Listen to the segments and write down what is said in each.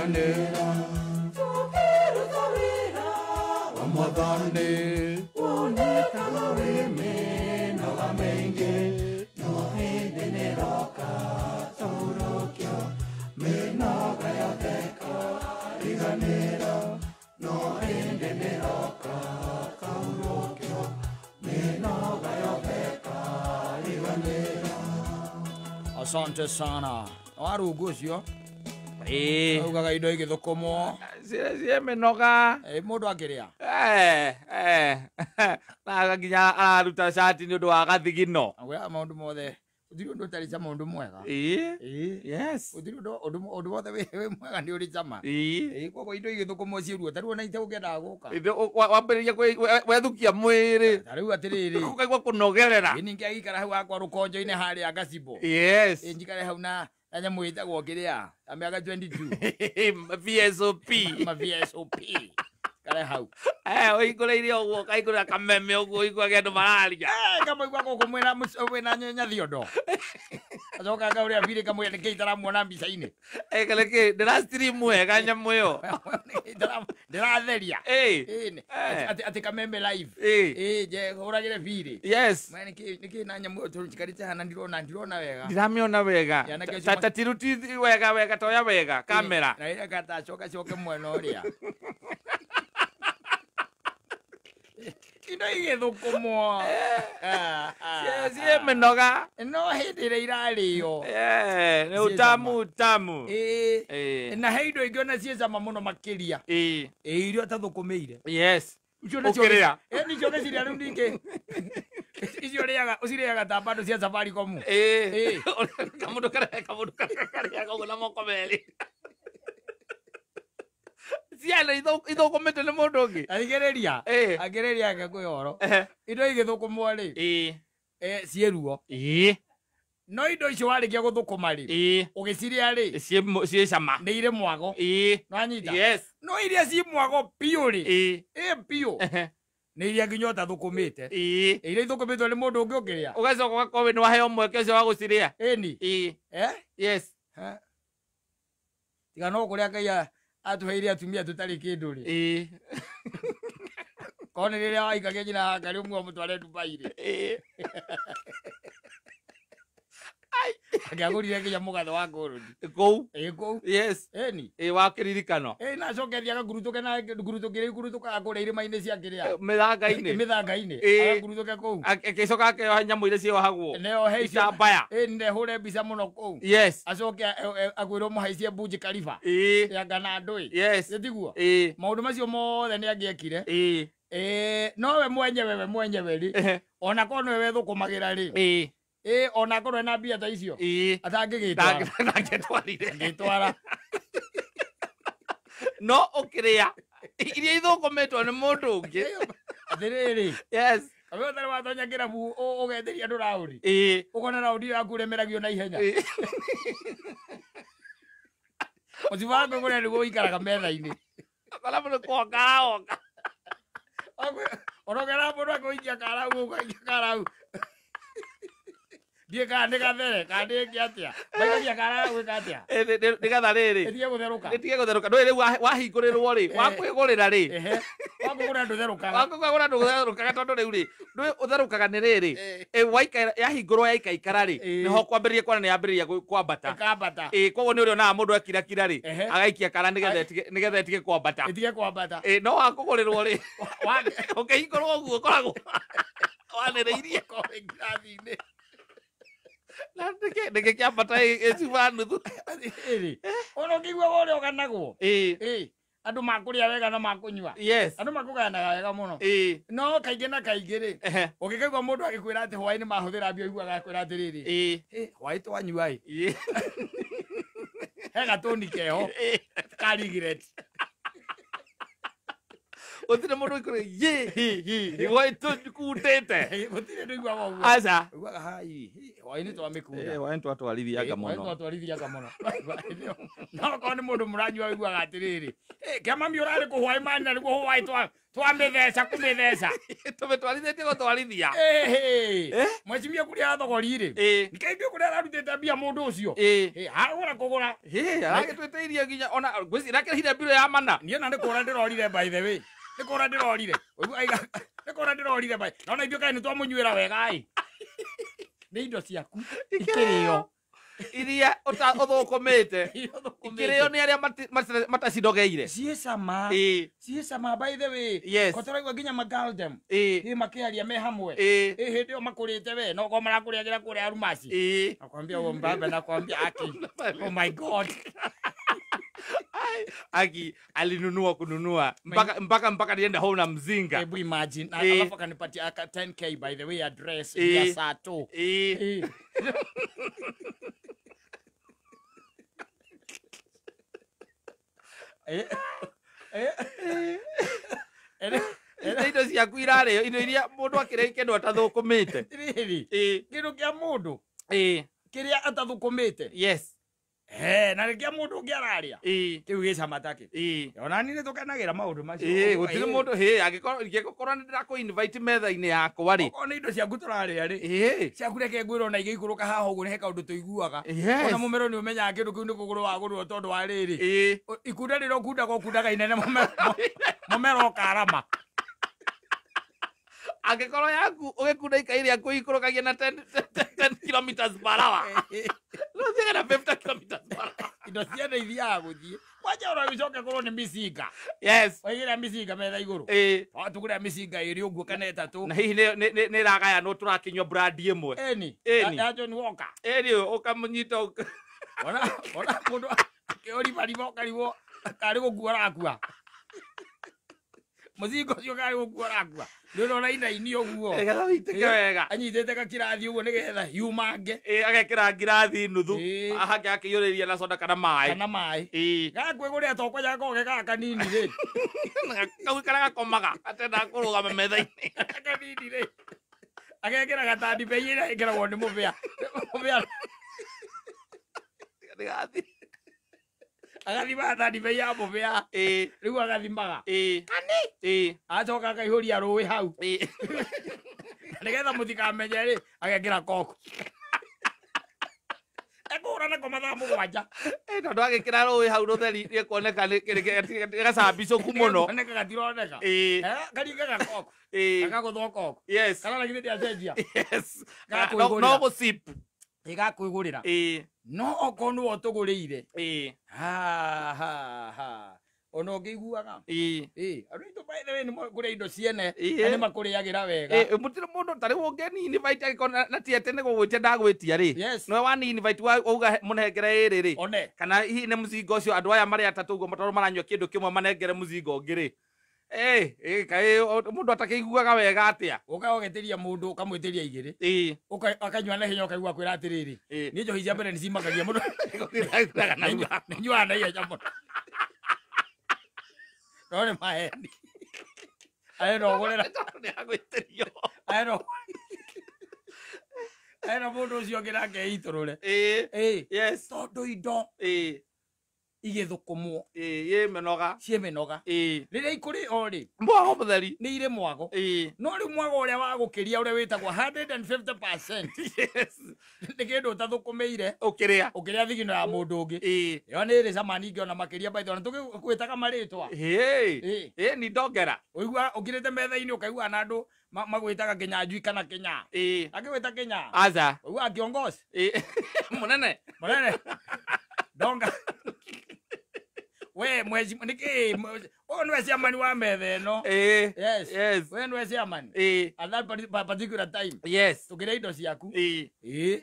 Riganĩra Tũkĩruta wĩra wa Mwathani wonekaga wĩ mĩnoga mĩingĩ, no hĩndĩ nĩroka tũhurũkio mĩnoga yothe ĩkariganĩra, no hĩndĩ nĩroka tũhurũkio mĩnoga yothe ĩkariganĩra. Asante sana. Warungu ũcio Ĩĩ. augaga indo igĩthũkũmwo. Ciĩ mĩnoga. Ĩ, mũndũ akĩrĩa. Eh, eh. Na nginya araruta cati nĩ ũndũ wa gathigino. Agwĩraga maũndũ mothe gũtirĩ ũndũ ũtarĩ cama ũndũ mwega. Ĩĩ. Ĩĩ. Yes. Gũtirĩ ũndũ ũndũ wothe wĩ mwega nĩ ũrĩ cama. Ĩĩ. Ĩĩ, koguo indo igĩthũkũmwo ciĩ ruo ta rĩu ona itegũkĩendaga gũka. Wambĩrĩria wethukia mwĩrĩ. Ta rĩu atĩrĩrĩ. Ũkaigua kũnogerera. Ĩ, ningĩ agĩikara hau hakwa rũkonjo-inĩ harĩa gacibũ. Yes. Ĩ, njikare hau na nyamũ ĩtagwo kĩrĩa ya mĩaka 22. VSOP. Ma VSOP. Kare hau. Eh, ũhingũrĩire ũguo ũkahingũrĩra kameme ũguo ũiguage andũ mararia. Eh, kamũigua gũkũ mwĩna mwĩna nyathiondo. Acoka ngaũrĩa birĩ kamwĩra nĩkĩ itaramuona mbica-inĩ. Eh, kana kĩ ndĩra stream wega nyamũ ĩyo. Ndĩratheria. Ĩĩ. Ĩ, nĩ- Eh. atĩ kameme live. Ĩĩ. Ĩ, nje hũragĩre birĩ. Yes. Mwe nĩkĩ na nyamũ ĩyo tondũ njikarĩte haha na ndirona wega. Ndiramĩona wega. Ya, na Ta ta tiruti wega wega toya wega kamera. Na ĩrĩa gatacoka coke mwena ũrĩa. Indo igĩthũkũmwo. Ciĩ mĩnoga. No hĩndĩ ĩrĩa irarĩo. Eh, nĩ Ciĩ utamu utamu. Ĩĩ. Ĩĩ. Na he indo ingĩ ona ciĩ cama mũno makĩria. Ĩĩ. Ĩ, iria ũtathũkũmĩire. Yes. Icio nĩcio- Ũkĩrĩa. Ĩ, nicio ngĩciria rĩu ningĩ. Icio ũrĩaga ũcirĩaga ta bando cia Safaricom. Ĩĩ. Ĩĩ. Kamũndũ karĩa kamũndũ karĩa karĩaga ũguo na moko merĩ. Ciana ithũkũmĩte nĩ mũndũ ũngĩ. Athikĩrĩria. Ĩĩ. Athikĩrĩria ngĩkũhe ũhoro. Ehe. Indo igĩthũkũmwo rĩ, Ĩĩ. ciĩ ruo. Ĩĩ. No indo icio warĩkia gũthũkũma rĩ, Ĩĩ. ũgĩcirĩa rĩ, Ciĩ cama. nĩ irĩ mwago. Ĩĩ. Nĩwanyita? Yes. No iria ci mwago biũ rĩ, Ĩĩ. ĩ biũ, Ehe. nĩ iria nginya ũtathũkũmĩte. Ĩĩ. Iria ithũkũmĩtwo nĩ mũndũ ũngĩ ũkĩrĩa. Ũgacoka ũgakorwo nĩ waheo mweke ũcio wa gũcirĩa. Ĩni. Ĩĩ. Eh? Yes. Eh? Tiga no kũrĩa Ngai atũheire atumia tũtarĩ kĩndũ rĩ. Ĩĩ. Korwo nĩ rĩrĩa waikagia nyina hakarĩ ũmwe ũmũtware Dubai rĩ. Ĩĩ. Angĩagũrire nginya mũgathe wa ngũrũni. Kũu. Ĩ kũu. Yes. Ĩni. Ĩĩ wa kĩririkano. Ĩ na acoke athiĩ agangurutũke na ngurutũkĩre igurutũkaga kũrĩa irĩma-inĩ cia kĩrĩa. Mĩthanga-inĩ. Mĩthanga-inĩ. Ĩ. Agangurutũke kũu. Agĩcoka akeoha nyamũ iria ciohagwo. Neohe icio. Itambaya. Ĩ nehũre mbica mũno kũu. Yes. Acoke agwĩrwo mũhaicie Burj Khalifa. Ĩĩ. Ya ngana ndũĩ. Yes. Ĩ tiguo? Ĩĩ. Maũndũ macio mothe nĩ angĩekire. Ĩĩ. Ĩ nowe mwenyewe we mwenyewe rĩ. Ehe. Ona korwo nĩwe wethũkũmagĩra rĩ. Ĩĩ. Ĩ ona korwo ena mbia ta icio. Ĩĩ. Atangĩgĩtwara. Ndangĩtwarire. Angĩtwara. No ũkĩrĩa iria ithũkũmĩtwo nĩ mũndũ ũngĩ. Atĩrĩrĩ. Yes. Kamwe ũtarĩ watonya kĩrabu ũgetĩria andũ raũndi. Ĩĩ. Ũkona raũndi ĩyo yaku ũremeragio na ihenya. Ĩĩ. Mũcibi wa ngũngũrĩa nĩguo ũikaraga metha-inĩ. Ũkona mũndũ kuonga aronga. Onogera mũndũ akũikia karau ũgaikia karau. Ndiĩ kana nĩ gathere kana nĩ ĩke atĩa. Maikagia karau gwĩka atĩa. Ĩ, nĩgetha rĩrĩ. Ĩtige gũtherũka. Ĩtige gũtherũka. Ndũĩ rĩu wahingũrĩrwo rĩ, wakwĩgũrĩra rĩ. Ehe. Wakũgũra ndũtherũkaga. Wakũgũra ndũtherũkaga tondũ rĩu rĩ, ndũĩ ũtherũkaga nĩ rĩrĩ. Ĩ, waikara yahingũrwo yaikaikara rĩ, nĩho kwambĩrĩria kuona nĩ yambĩrĩria kwambata. Ĩkambata. Ĩ, koguo nĩ ũrĩonaga mũndũ akirakira rĩ, Ehe. agaikia kara nĩgetha ĩtige nĩgetha ĩtige kwambata. Ĩtige kwambata. Ĩ, no wakũgũrĩrwo rĩ, ũkĩhingũrwo ũguo ũkoragwo wanĩrĩirie. Korwo ngirathi-inĩ. Na nĩkĩ kĩambata ĩcuba nuthu. Ĩrĩ. Ona ũkĩiguaga ũrĩa ũganagwo. Ĩ. Ĩ. Andũ makũrĩa wega na makũnyua. Yes. Andũ makũgayanaga wega mũno. Ĩ. No kaingĩ na kaingĩ rĩ, Ehe. ũngĩkaigua mũndũ agĩkwĩra atĩ hwaĩ-inĩ mahũthĩra mbia ũiguaga akwĩra atĩrĩrĩ. Ĩ. Ĩ, hwaĩ twanyua ĩ. Ĩ. He gatũni keho Ĩ. ka regret. Gũtirĩ mũndũ ũikũrĩ ye hi hi hwaĩ tũkundĩte. Gũtirĩ ndũiguaga ũguo. Aca. Ũiguaga hai hwaĩ nĩ twamĩkunda. Hwaĩ twatwarithianga Hwaĩ mũno. twatwarithianga mũno. No okorwo nĩ mũndũ mũranyua ũiguaga atĩrĩrĩ, kĩamami ũrarĩ kũ hwaĩ mani na nĩguo hwaĩ twamĩtheca kũmĩtheca. Tũmĩtwarithĩtie gũtwarithia. Mwecimia kũrĩa thogori rĩ. Nĩkĩĩ ndiũ kũrĩa ararutĩte mbia mũndũ ũcio. Agũra kũgũra. Aragĩtwĩtĩirie nginya ona ngwĩciria arakĩrĩhire mbirũ ya mana. Niĩ ona nĩ kũra ndĩrorire by the way. Nĩ kũra ndĩrorire. Nĩ kũra ndĩrorire by. No na ithuĩ kaĩ nĩ twamũnyuĩra wega ĩ. Nĩ indo ciaku ikĩrĩo. Iria ũthũkũmĩte. Ikĩrĩo nĩ arĩa matacinogeire. Ciĩ cama. Ciĩ cama by the way. Yes. Ko tũraigua nginya magaldem. Makĩaria me hamwe. Hĩndĩ ĩyo makũrĩte we no korwo marakũrĩagĩra kũrĩa Arumasi. Nakwambia ũguo mbambe nakwambia aki. Oh my God. Aki alinunua kununua mpaka nienda home na mzinga. Hebu imagine. Alafu akanipatia 10k by the way address ya Sato. Indo ciaku irarĩo indo iria mũndũ akĩrĩa kĩndũ atathũkũmĩte. Kĩndũ kĩa mũndũ kĩrĩa atathũkũmĩte. Yes. Na kĩa mũndũ ũngĩ ararĩa kĩu gĩ cama take. Ona niĩ nĩtũkenagĩra maũndũ macio. Gũtirĩ mũndũ angĩkorwo nĩ ndĩrakũ invite metha-inĩ yakwa rĩ. Okorwo nĩ indo ciaku tũrarĩa rĩ. Ciaku reke ngwĩre ona igĩikũrũka haha ũguo nĩ he kaũndũ tũiguaga. Ona mũmero nĩ ũmenyaga kĩndũ kĩu nĩ kũgũrũ wagũrwo tondũ wa rĩrĩ. Ikunda rĩrĩa ũkundaga ũkundaga inene mũmero ũkarama. Angĩkorwo yaku ũgĩkunda ikai rĩaku ikũrũkagia na 10 kilometers per hour. No thiaga na 50 kilometers per hour. Indo ciene ithiaga gũthiĩ. Kwanja ona ũcoke korwo nĩ mĩcinga. Yes. Waigĩrĩra mĩcinga metha igũrũ. Tũgũrĩra mĩcinga ĩrĩ ũguo kana ĩtatũ. Na hihi nĩ ĩragayanwo tũrakĩnyua brand ĩmwe. Ĩni. Ya John Walker. Ĩni ũkamũnyita. Ona mũndũ akĩũribaribwo ũkarigwo karĩ gũkua arakua. Mũcinga ũcio karĩ gũkua arakua. Nĩ ũrona inaini ũguo. Nĩgetha wĩitĩke wega. Anyitĩte gakirathi ũguo nĩgetha yumange. Agekĩra ngirathi nuthu. Hangĩ akĩiyũrĩria na soda kana maĩ. Kana maĩ. Gakwĩgũrĩra tokwanja gakoragwo ge gaka kanini rĩ. Kau karĩa gakomaga gatendaga kũrũgama metha-inĩ. Kanini rĩ. Agekĩra gatandibei ĩrĩa ĩkĩragwo nĩ mũbĩa. Mũbĩa. Agathimaga tandibei ya mũbĩa. Rĩu agathimaga. Kani. Acoka akaihũria rũĩ hau. Nĩgetha mũtikamenye rĩ, agekĩra koku. Ekũhũra nako mathaa 7. Tondũ agĩkĩra rũĩ hau rũtheri nĩkuoneka nĩ gacambicũku mũno. Nĩkuoneka gatironeka. Karingaga koku. Gakagũthwo koku. Yes. Kana na githĩ ndĩacenjia. Yes. No gũcip. Ĩgakwĩgũrĩra. No okorwo nĩwe ũtũgũrĩire. Ha. Ona ũngĩiguaga. Andũ aitũ by the way nĩ kũrĩa indo ciene na nĩ makũrĩagĩra wega. Mũtirĩ mũndũ ta rĩu ũngĩni invite angĩkorwo na ti atĩ nĩ gũgwĩtia ndagwĩtia rĩ. Nĩwe wani invite wauga mũnengere ĩrĩ rĩ. Kana hihi nĩ mũcinga ũcio andũ aya marĩ atatũ ũguo tondũ maranyua kĩndũ kĩmwe manengere mũcinga ũngĩ rĩ. Kaĩ mũndũ atakĩiguaga wega atĩa. Ũka ũgetĩria mũndũ ũkamwĩtĩria igĩrĩ. Akanyua na hinya ũkaigua akwĩra atĩrĩrĩ. Niĩ njohi cia mbere nĩcimakagia mũno. Nĩnyuaga na ihenya mũno. No nĩ maheni. Arenda ũgũrĩra. Nĩagwĩtĩrio. Arenda mũndũ ũcio ũngĩ nake eitũrũre. Yes. Tondũ indo igĩthũkũmwo. Ĩ mĩnoga. Ciĩ mĩnoga. Rĩrĩa ikũrĩo rĩ. Mwago mũtheri. Nĩ irĩ mwago. No rĩu mwago ũrĩa wa gũkĩria ũrĩa wĩtagwo 150%. Yes. Nĩ kĩndũ ũtathũkũmĩire. Ũkĩrĩa. Ũkĩrĩa thigino ya mũndũ ũngĩ. Ĩyo nĩ ĩrĩ cama ningĩ ona makĩria by the way. Tũgĩkwĩtaga marĩtwa. Ni ndongera. Ũigua ũkirĩte metha-inĩ ũkaigua na andũ magwĩtaga Kĩnyanjui kana Kĩnya. Akĩgwĩta Kĩnya. Aca. Ũiguaga kiongozi. Mũnene. Mũnene. Ndonga. We mwezi niki ũyũ nĩwe chairman wa metha ĩno. Yes. Yes. We nĩwe chairman. At that particular time. Yes. Tũkĩrĩa indo ciaku.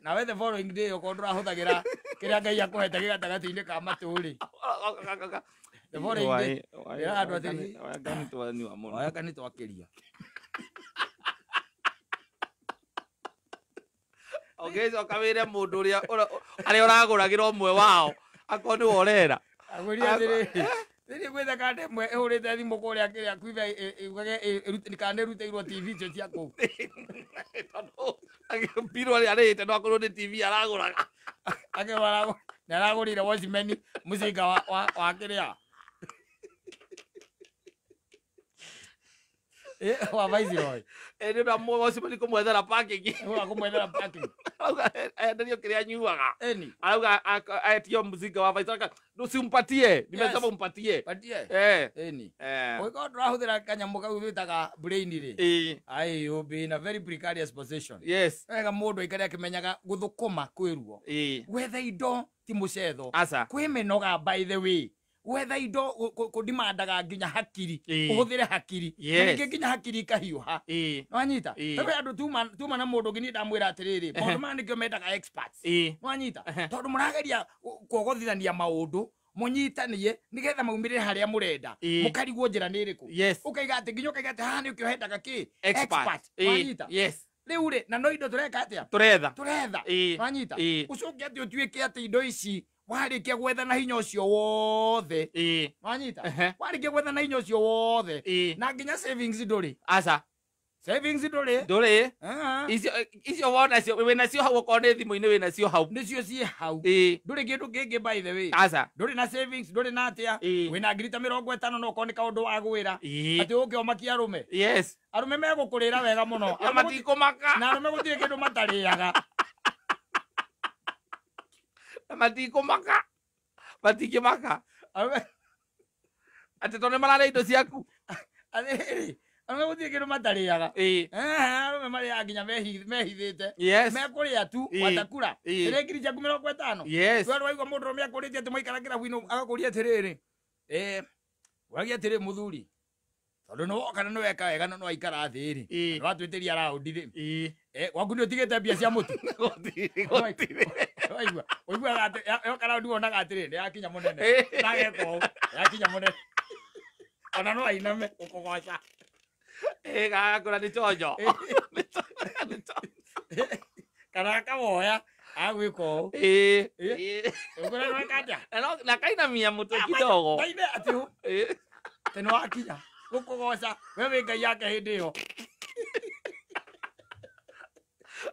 Nawe the following day okorwo ndũrahũthagĩra kĩrĩa Ngai akũhete gĩ gatagatĩ-inĩ ka matũ rĩ. The following day. Ĩra andũ atĩrĩ. Wayaka nĩ twakĩria. Ũgĩcoka wĩre mũndũ ũrĩa arĩa ũragũragĩra ũmwe wao akorwo nĩwe ũrera. Agwĩria atĩrĩrĩ. Rĩrĩ gwĩtha kande ĩmwe ĩhũrĩte thimũ kũrĩa kĩrĩa kuive ugage kana ĩrutĩirwo TV icio cia kũu. Tondũ mbirũ arĩa arĩhĩte no akorwo nĩ TV aragũraga. Akĩrora nĩ aragũrire watchman mũcinga wa kĩrĩa wa Viceroy. Nĩ ũndũ wa watchman kũmwethera parking. Wa kũmwethera parking. Arauga enderio kĩrĩa anyuaga. Eni. Arauga etio mũcinga wa Viceroy. Usimpatie. Nimesema umpatie. Patie. Eni. Ũngĩkorwo ndũrahũthĩra kanyamũ kau wĩtaga brain rĩ. Ai, you'll be in a very precarious position. Yes. Wega mũndũ aikare akĩmenyaga gũthũkũma kwĩ ruo. Gwetha indo ti mũcetho. Aca. Kwĩ mĩnoga by the way. Gwetha indo kũdimandaga nginya hakiri. Ũhũthĩre hakiri. Na ningĩ nginya hakiri ikahiũha. Nĩwanyita? Tondũ andũ tuma na mũndũ ũngĩ niĩ ndamwĩra atĩrĩrĩ, maũndũ maya nĩkĩo mendaga experts. Nĩwanyita? Tondũ mũrageria kuogothithania maũndũ mũnyitanie nĩgetha maumĩrĩre harĩa mũrenda. Mũkarigwo njĩra nĩ ĩrĩkũ. Ũkaiga atĩ nginya ũkaiga atĩ haha nĩkĩo hendaga kĩ? Expert. Nĩwanyita? Rĩu rĩ, na no indo tũreka atĩa? Tũretha. Nĩwanyita? Ũcoke atĩ ũtuĩke atĩ indo ici warĩkia gwetha na hinya ũcio wothe. Wanyita? Warĩkia gwetha na hinya ũcio wothe. Na nginya savings ndũrĩ. Aca. Savings ndũrĩ. Ndũrĩ. Icio wona cio wĩna cio hau okorwo nĩ thimũ-inĩ wĩna cio hau. Nĩcio ciĩ hau. Ndũrĩ kĩndũ kĩngĩ by the way. Aca. Ndũrĩ na savings, ndũrĩ na atĩa. Wĩna ngiri ta 50 no okorwo nĩ kaũndũ wagwĩra. Atĩ ũke ũmakie arũme. Yes. Arũme megũkũrĩra wega mũno. Na matikũmaka. Na arũme gũtirĩ kĩndũ matarĩaga. Matikũmaka. Matikĩmaka. Atĩ tondũ nĩmararĩa indo ciaku. Atĩrĩrĩ, arũme gũtirĩ kĩndũ matarĩaga. Arũme marĩaga nginya mehithĩte. Mekũrĩa tu watakura. Ĩrĩ ngiri ciaku 50. Yes. Rĩu waigua mũndũ ũrũme akũrĩtie atĩ mwaikara kĩrabu-inĩ agakũria atĩrĩrĩ. Ũragia atĩrĩ mũthuri. Tondũ nĩwoka na nĩweka wega na nĩwaikara thĩ rĩ. Nĩwatwĩtĩria raundi rĩ. Gwaku nĩũtigĩte mbia cia mũtu. Gũtirĩ. Waigua, ũiguaga atĩ yoka raundi wonaga atĩrĩ nĩ yakinya mũnene. Nageka ũũ, yakinya mũnene. Ona no ainame gũkũgoca. Gagakũra nĩ chonjo. Kana akawoya agwĩka ũũ. Ũkũra nĩweka atĩa? Na kainamia mũtwe kidogo. Kaine atĩ ũ. Atĩ nĩwakinya gũkũgoca we wĩ Ngai yake hĩndĩ ĩyo.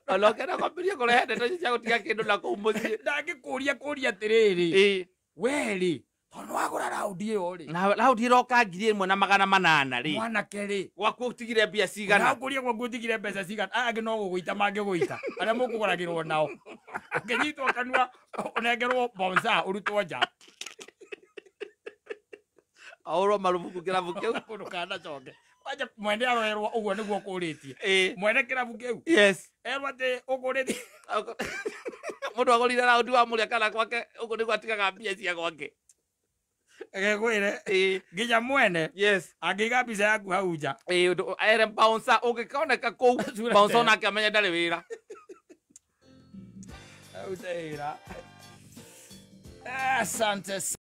Ona kwambĩrĩria kũrehe ndeto cia gũtiga kĩndũ na kũu mũciĩ. Ndangĩkũria kũria atĩrĩrĩ. We rĩ, tondũ wagũra raundi ĩyo rĩ. Na raundi ĩroka 1800 rĩ. Mwanake rĩ. Gwaku ũtigire mbia cigana? Ũkũria gwaku ũtigire mbeca cigana? Aya angĩ no gũgũita mangĩgũita. Arĩa mũkũgũragĩrwo nao. Ũkĩnyitwo kanua ũnengerwo bouncer ũrutwo nja. Ahũrwo marubuku kĩrabu kĩu. Ndũkanacoke. Kwanja mwene aroerwo ũguo nĩguo ũkũrĩtie. Mwene kĩrabu kĩu. Yes. Erwo atĩ ũkũrĩtie. Mũndũ agũrire raundi wa mũrĩa kana gwake ũguo nĩguo atigaga mbia cia gwake. Ngĩkwĩre nginya mwene. Yes. Angĩiga mbica yaku hau nja. Ere bouncer ũngĩkoneka kũu bouncer onake amenye ndarĩ wĩra. Arute wĩra. Asante.